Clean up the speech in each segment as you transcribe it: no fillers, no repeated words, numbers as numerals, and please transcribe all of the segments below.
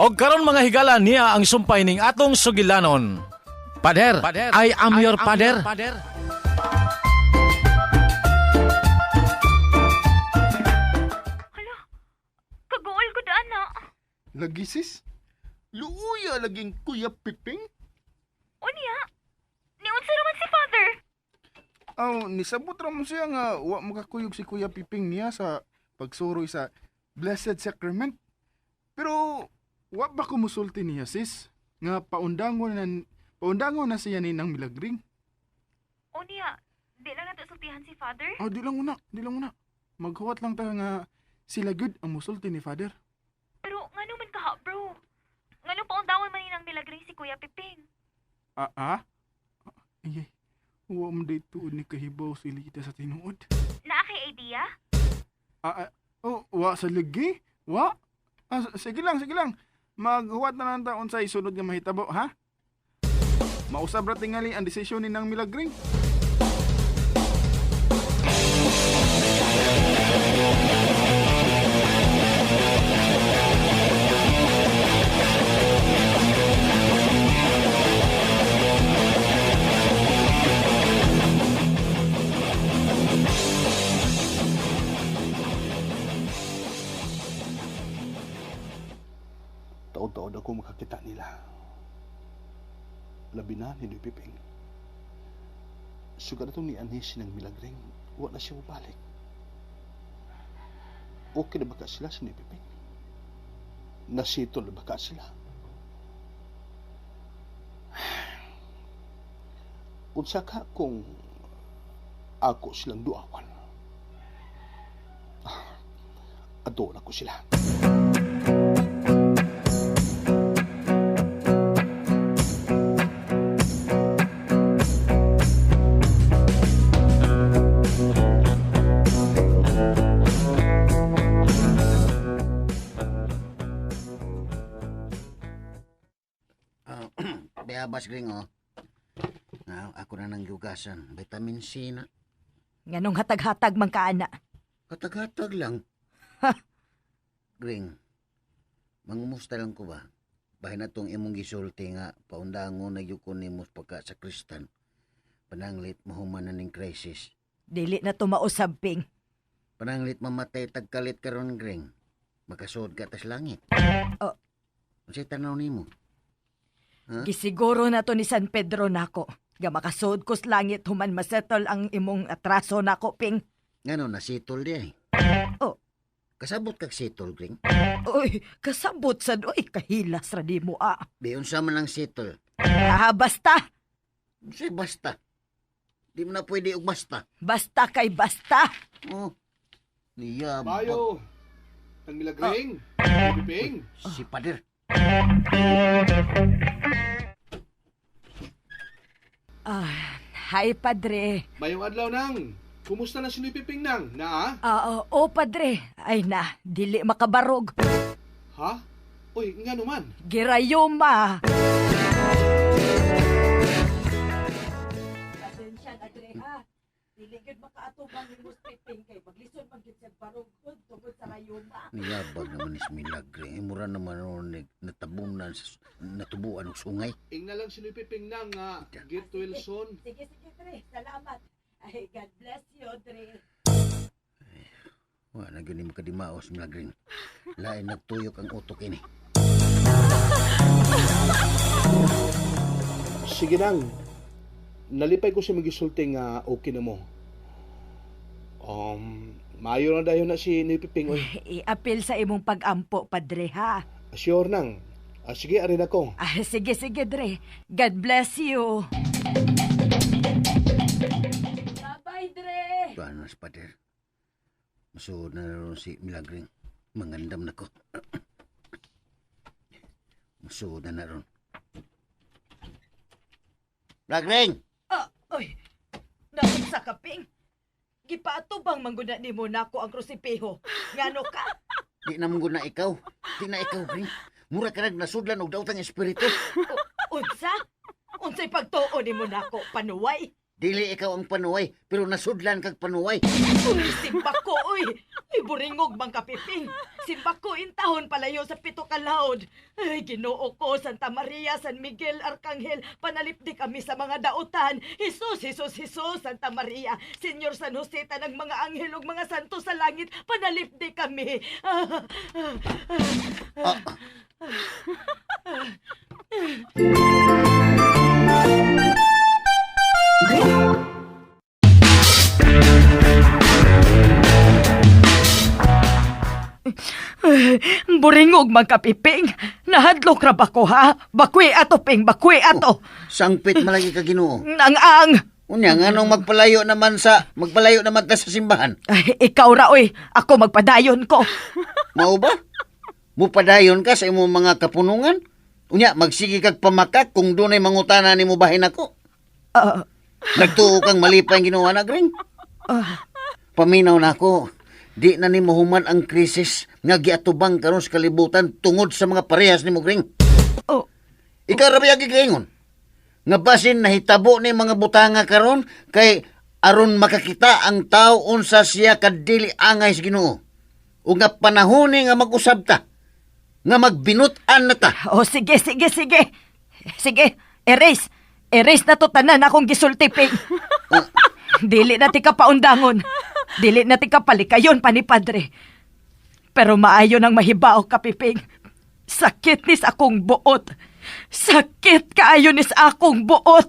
Og karon, mga higala, niya ang sumpay ning atong sugilanon. Pader, I am your pader. Hala, kaguol ko daan na. Lagi, sis. Luuya laging Kuya Piping. Unya, niunsa naman si Father. Aw, nisabot ra mo siya nga wa makakuyog si Kuya Piping niya sa pagsuroy sa Blessed Sacrament. Pero wa ba ko musulti niya, sis, nga paundangon na siya ni ng milagring. Unya, di lang nato sultihan si Father. Aw, di lang una, di lang una. Maghuwat lang ta nga sila gyud ang musulti ni Father. Pero ngano man kaha, bro? Ngano paundangon man ninang milagring si Kuya Piping? Ah, ah? Ay, ay. Wa man day tuod ni kahibaw si Lita sa tinuod. Naa kay idea? Ah, ah, oh, wa sa lagi? Wa? Ah, sige lang, sige lang. Maghuwat na lang ta unsay sunod nga mahitabo, ha? Mausab ra tingali ang desisyon ni nang Milagring. Taod-taod ako makakita nila. Labi na ni Noy Piping. Suga na itong ni Anis ng Milagring, wala na siya mabalik. Okay na ba ka sila sa Noy Piping? Nasito na ba ka sila? Unsa ka kung ako silang duawan? Adoon ako sila. Ah, bayabas, gringo. Ah, ako na nang giugasan. Vitamin C na. Nganong hatag-hatag man ka, ana. Katag-hatag lang. Gring, mangumusta lang ko ba? Bahin na tong imong gisulti nga paundango na gyud ko nimo pagka sa kristan. Pananglit mahuman na ning crisis. Dili na tumausab, Ping. Pananglit mamatay tagkalit karon, Gring. Makasuod ka tas langit. Oh. Unsay tanaw nimo? Ha? Gisiguro na to ni San Pedro nako. Nga makasuod ko sa langit human masettle ang imong atraso nako, Ping. Ngano nasitol di ay? Oh. Kasabot kag sitol, Gring. Uy, kasabot sad oy, kahilas ra di mo ah. Di unsa man ang sitol. Ah, basta, Unsay basta? Di mo na pwede og basta. basta kay basta. Oh. Niya Bayo! Nang Milagring! Piping! Si Pader. Ah, hi, Padre. Mayong adlaw nang! Kumusta na si Noy Piping nang? Naa? Ah, oh, Padre. Ay na, dili makabarog. Ha? Uy, nga naman. Girayuma. Pasensya na, Dre, ha. Dili gyud makaatubang ni Piping kay maglisod man gyud sa barog tungod sa rayuma. Niyabag naman is Milagre. Eh, mura naman noon natabunan sa natubuan og sungay. Ingna lang si Noy Piping nang nga Get Wilson. Sige, sige, Dre. Salamat. Ay, God bless you, Dre. Wa na gyud ni makadimaos, Milagring. Lain nagtuyok ang utok ini. Sige nang. Nalipay ko sa magisulti nga okay na mo. Maayo na dayon na si Noy Piping. Uy, I-appeal sa imong pag-ampo, Padre, ha? sure nang. Ah, sige, arin ako. Ah, sige, sige, Dre. God bless you. Bye-bye, Dre. Tuan na si Pader. Masuod na ron si Milagring. Mangandam na ko. Masuod na na ron. Milagring! Ah, oy. Naunsa ka, Ping? Gipaatubang mangguna nimo nako ang krusipiho. Ngano ka? Di na mong na ikaw. Di na ikaw, Gring. Mura ka nag nasudlan og daotang espiritu. Unsa? Unsay pagtuo nimo nako, panuway? Dili ikaw ang panuway, pero nasudlan kag panuway. Uy, simba ko, uy! Ay, buringog bang kapiping? Simbako intahon palayo sa pito ka laod. Ay, Ginoo ko, Santa Maria, San Miguel, Arkanghel, panalipdi kami sa mga dautan. Jesus, Jesus, Jesus, Santa Maria, Senyor San Jose, tanang mga anghel ug mga santo sa langit, panalipdi kami. Ah, ah, ah. Buringog man kapiping. Nahadlok ra ba ko ha? Bakwi ato ping, bakwi ato. Sangpit malagi ka Ginoo. Ang ang. Unya nganong magpalayo naman ta sa simbahan? Ay, ikaw ra oy. Ako magpadayon ko. Mao ba? Mupadayon ka sa imong mga kapunungan? Unya magsige kag pamakak kung dunay mangutana nimo bahin ako. Ah, Nagtuo kang malipay ang Ginoo na Gring. Paminaw na ako. Di na nimo human ang krisis nga giatubang karon sa kalibutan tungod sa mga parehas nimo Gring. oh, Ikaw ra ba giingon? Nga basin nahitabo ni mga butanga karon kay aron makakita ang tao unsa siya kadili angay sa Ginoo. Ug nga panahon ni nga mag-usab ta, nga magbinut-an na ta. oh, sige, sige, sige. Sige, erase. Erase na to tanan akong gisulti, Ping. Dili na ti ka paundangon. Dili na ti ka palikayon pa ni Padre. Pero maayo nang mahibaw ka, Piping. Sakit nis akong buot. Sakit kaayo nis akong buot.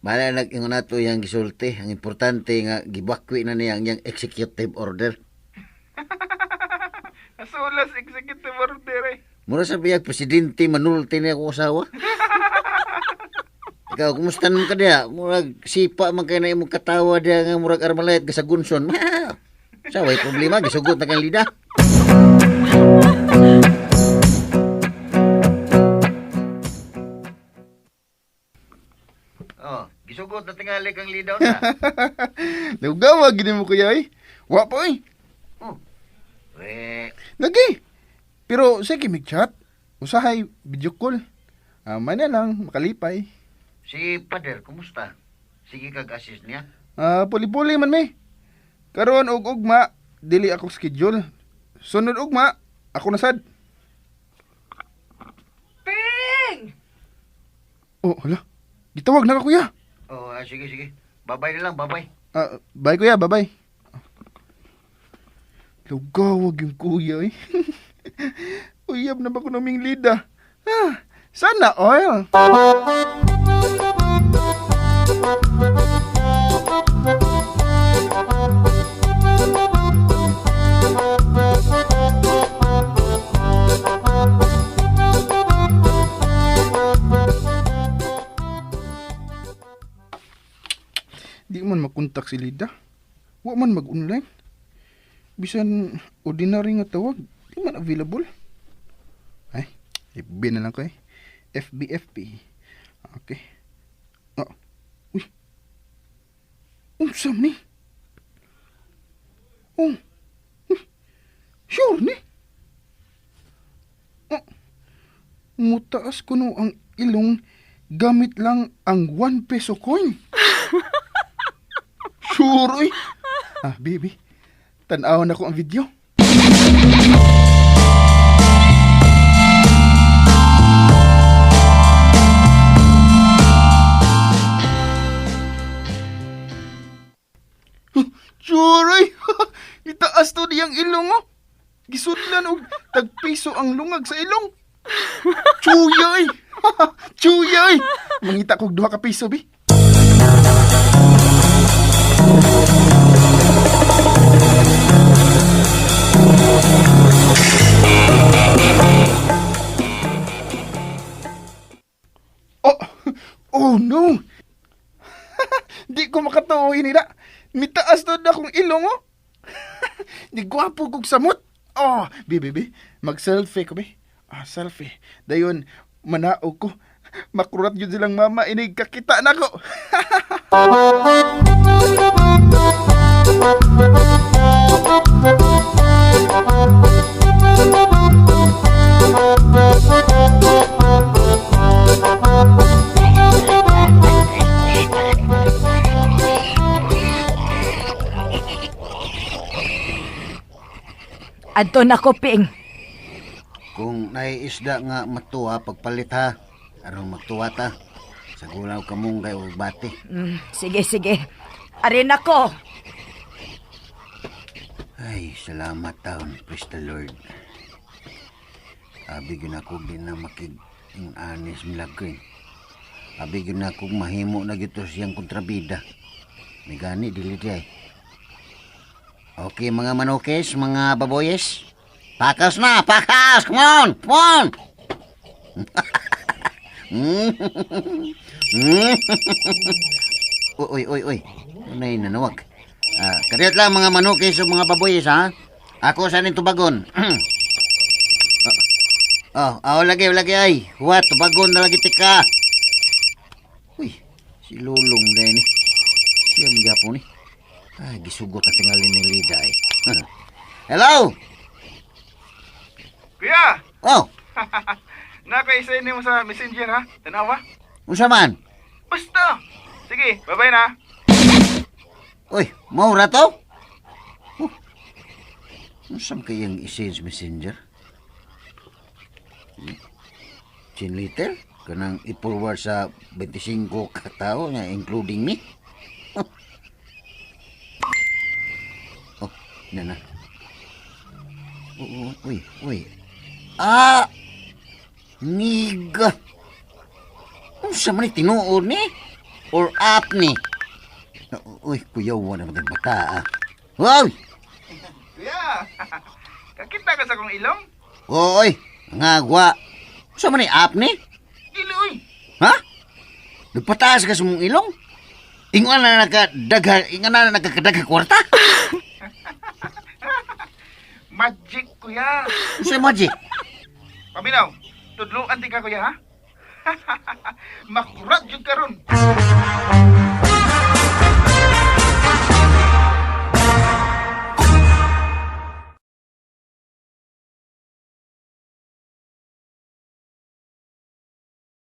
Bahala nag-ingon nato yang gisulti. Ang importante nga gibakwi na niya ang iyang executive order. Asulas executive order eh. Mura sa biyag, presidente manulti niya ako asawa. Ikaw, kumusta naman ka diya? Murag sipa man kay na imong katawa diya nga murag armalite ka sa gunson. Ma! Sa way problema, gisugot na kang lida. Oh, gisugot na tingali kang lidaw na. Lugawa gini mo kuya eh. Wa pa eh. Oh. We, Lagi. Pero sige mig chat. Usahay video call. Ah, may na lang makalipay. Si Pader, kumusta? Sige kag assist niya. Ah, puli-puli man mi. Karon og ugma dili ako schedule. Sunod ugma ako na sad. Ping! Oh, hala. Gitawag na ka kuya. Oh, sige sige. Babay na lang, babay. Ah, bye kuya, bye-bye. Lugawag yung kuya eh. Uyab na ba ko naming lida? Ah, sana oil. Di man makontak si Lida. Wa man mag-online. Bisan ordinary nga tawag, di man available. Ay, FB na lang ko eh. FB, FB. Okay. Oh. Uy. Unsa man ni? Oh. Uy. Sure ni? Oh. Mutaas kuno ang ilong gamit lang ang 1 peso coin. Sure, uy. Ah, baby. Tan-awon ako ang video. Huh, Sure, uy. Itaas to diyang ilong, oh. Gisudlan og tagpiso ang lungag sa ilong. Chuya, uy. Chuya, uy. Mangita kog duha ka piso, bi. Oh, oh no. Di ko makatuo nila. Mitaas to na akong ilong oh. Di gwapo kog samot. Oh, bi bi bi, mag-selfie ko bi. Ah, selfie. Dayon manaog ko. Makurat yun silang mama inig kakita nako. Adto na ko, Ping. Kung naiisda nga matuwa pagpalit ha, aron magtuwa ta. Sa gulaw kamunggay ug bati. Sige, sige. Arin ako. Ay, salamat taon, praise the Lord. Abi gyud ako di na makig ang anis milagro. Abi gyud na akong mahimo na gyud to siyang kontrabida. May gani dili di ay. Okay mga manokes, mga baboyes. Pakas na, pakas! Come on! Come on! Uy, uy, uy. Unay nanawag. Ah, kadiyot lang mga manukis o mga baboyes, ha? Ako sa ning tubagon. Oh, oh, lagi, lagi ay. Huwa, tubagon na lagi tika. Uy, si Lulong din eh. Siya magyapon ni. Ay, gisugot ang tingali ni Lida eh. Hello? Kuya! Oh, Nakaisay nimo sa messenger ha? Tanawa? unsa man? Basta! Sige, bye-bye na. Uy, mau ra to? Oh. Unsa man kayang i-send sa messenger? 10 liter? Kanang i-forward sa 25 katao nga including me? Oh. Oh, na na. Oh, oh, uy, uy. Ah! Niga! Unsa man ni tinuod ni? Or app ni? Uy, kuya, wala naman bata ah. Uy! Kuya! Kakita ka sa akong ilong? Oy, ngagwa. Sa man ni app ni? Dili uy! Ha? Nagpataas ka sa mong ilong? Ingon na nakadagha, ingon na nakakadagha kwarta? Magic kuya! Sa magic? Paminaw, tudluan di ka kuya ha? Makurat jud karon.